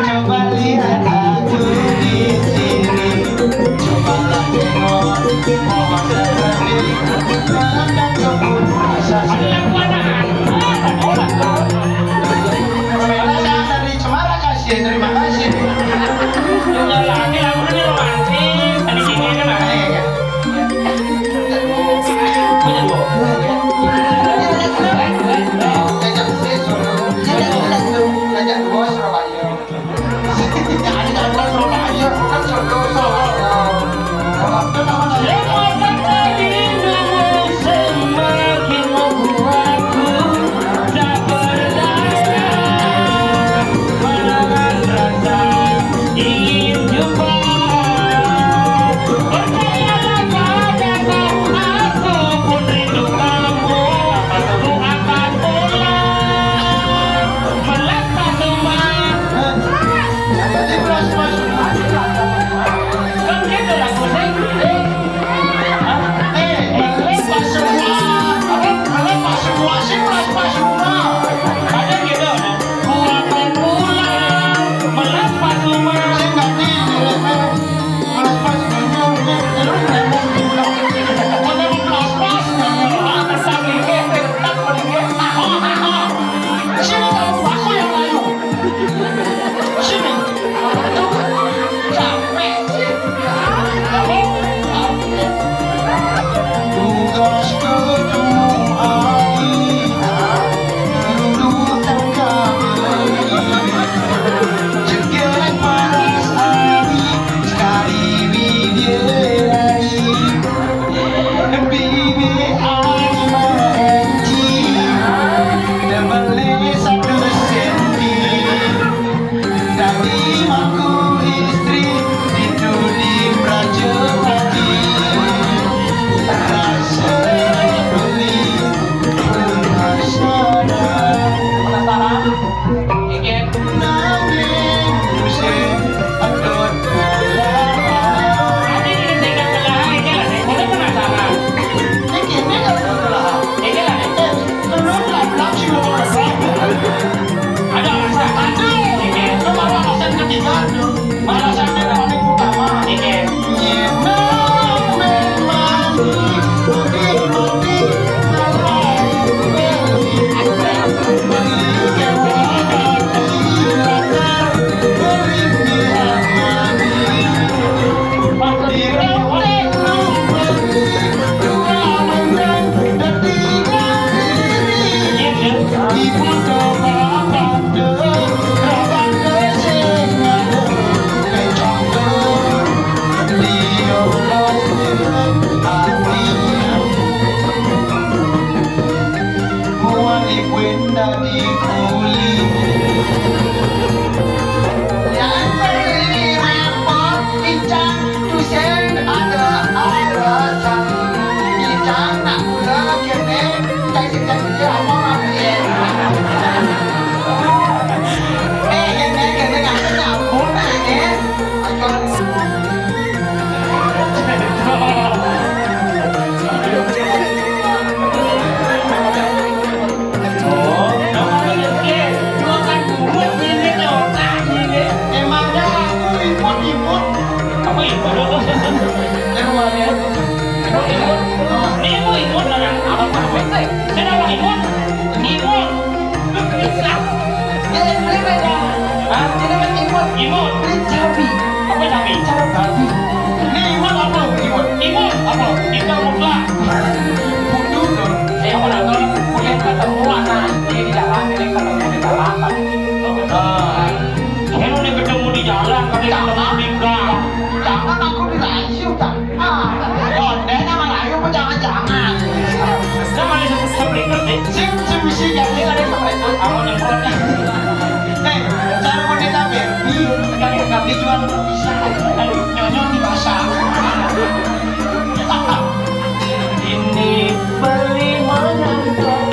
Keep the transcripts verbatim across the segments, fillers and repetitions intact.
Coba lihat aku di sini. Cobalah tengok pohon seperti dalam dan kebun rasa. Dari Cemara kasih, terima kasih. Ini lagunya romantis, tadi gini kan ada. Iya, iya. Semakin membuatku tak berdaya, menahan rasa ingin jumpa. Percayalah padaku, aku pun rindu kamu. Aku akan pulang, melepas semua. Kan gitu lagunya. Eh, melepas semua. Apa? Melepas semua, sih melepas semua. Ada gitu. Ku akan pulang, melepas semua. Sing ganti liriknya. Melepas semua, ini terus ngomong gitu. Bukan melepas, tetap lagi, tetap lagi. Sini kamu, aku yang layu. Sini. Capek. Tugas ketemu hari, duduk tangkap hari, jegelan panas hari, sekali bibir hari. Bibi Alima Enci, terbeli satu senti. Dari mangku istri, itu di Prajapati. Rasa beli pun rasa. Penasaran? Ingin. Nanging tusing, adot kalah. Tadi di sini kan kalah, ini lah, saya udah penasaran. Ini gini kan kalah. Ini lah. Eh, lu lah bilang sih lu mau kalah. Ada alasan. Ada. Ini. Lu malah alasan ketiga. Alasan yang paling utama. Ini. Nyemang memang. Muali buenda di kuli. Ya, ini repot, Icang, tusing ada alasan. Icang, nak kula kene, cai sing jadi apa, Mak? Eh, kene, kene, nggak kena pun, eh. Emangnya aku imut-imut? Apa imut? Imut-imut. Ini imut-imut, apa? Saya imut. Imut. Hah? Imut. Imut. Cara babi. Ini imut apa? Imut. Imut apa? Imut mutlak. Kudu dong. Saya mau nonton, kuliah ketemu anak. Ini di jalan, ini ketemu di jalan. Nah, ini udah ketemu di jalan, tapi ketemu di gang. Jangan aku dirayu, tak. Ah, Yonden sama Layu apa jangan-jangan? Nah, ada satu seperikut nih. Sing, sing bisi jadi ada seperikut. Aku nyemprot nih. Eh, cara mau ditabir. Nih, sekali sekali jual bisa. Aduh, nyonyo di pasar. Ini beli mengantar.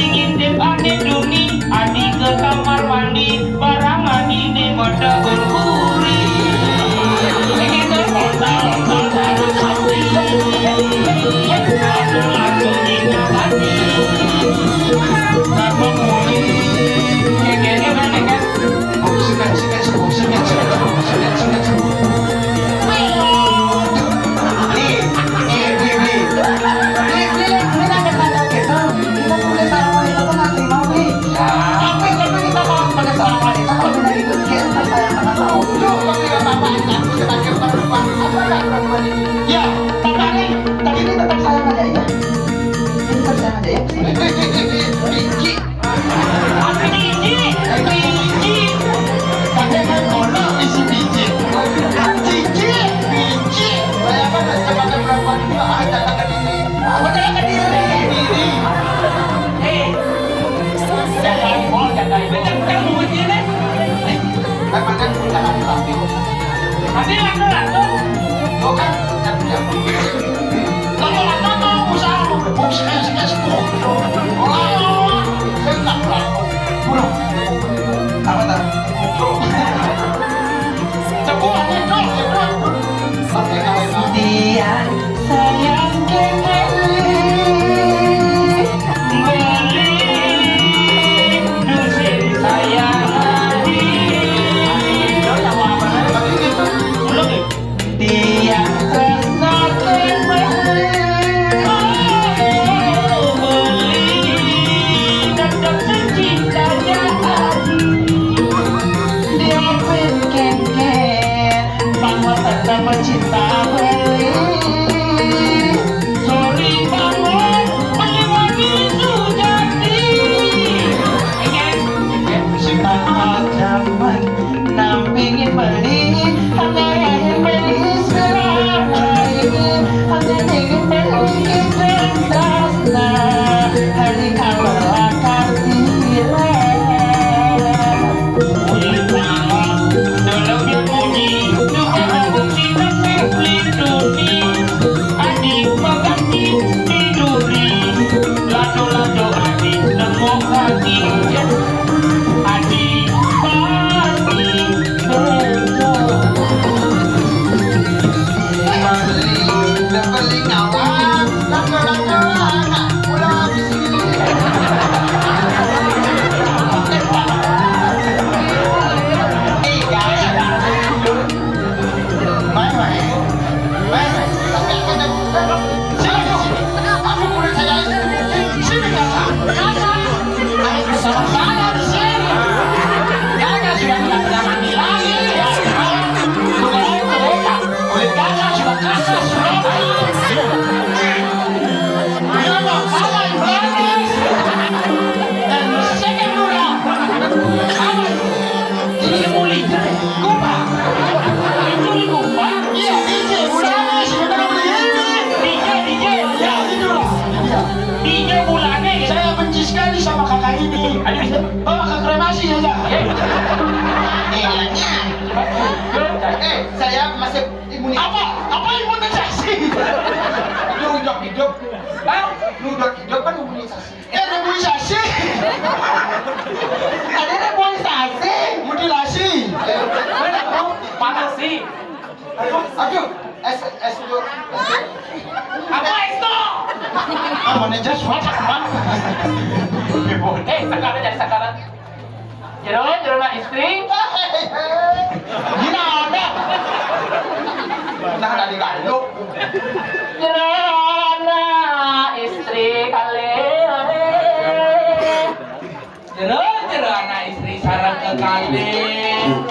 Ngintip ane Duni, adi ke kamar mandi, barang adi ne mata berkuri. Ini tuh ontal-ontal harus hati. Aduh, aduh, ini hati. Apa muli? Kayaknya mana kan? Ya, tapi ini tetap sayang aja ya. Ini tetap sayang aja ya. Biji. Biji. Biji. Katanya golok isi biji. Biji. Biji. Bayangkan sebagai perempuan juga ada kata diri. Apa kata diri? Diri. Eh. Jangan, oh, jangan. Jangan, jangan. Kan macam jangan tapi. Tapi laku-laku. Tuh kan, tapi ya. Lama-lama mau usaha, mau bos, es, es, tuh. Wah, enak lah. Burung. Apa tak? Cepu, cepu, cepu. Sampai kau. Dia sayang kembali, beli dusun sayang lagi. Dia tresno kembali, beli tetap cinta jadi. Dia berkengken, bahwa tetap cinta beli. Sorry banget, meniwani sujati. Sing bakal jaman nampingin beli, hanya beli sekarang. Hanya beli kita rasa hari kalau kasih. Tiga bulan nih. Saya benci sekali sama kakak ini. Bawa ke kremasi saja. Eh, saya masih imunisasi. Apa? Apa imunisasi? Lu udah hidup. Hah? Lu udah hidup kan imunisasi. Eh, nebulisasi. Ada nebulisasi. Mutilasi. Mana, Bro? Mana sih? Aduh, aduh. Es, es itu. Apa itu? Apa nih, Jas? What? Apa? Eh, sekarang jadi sekarang. Jero, jero nak istri. Gila ada. Nah, tadi lalu. Jero anak istri kali. Jero, jero anak istri sareng kekalih.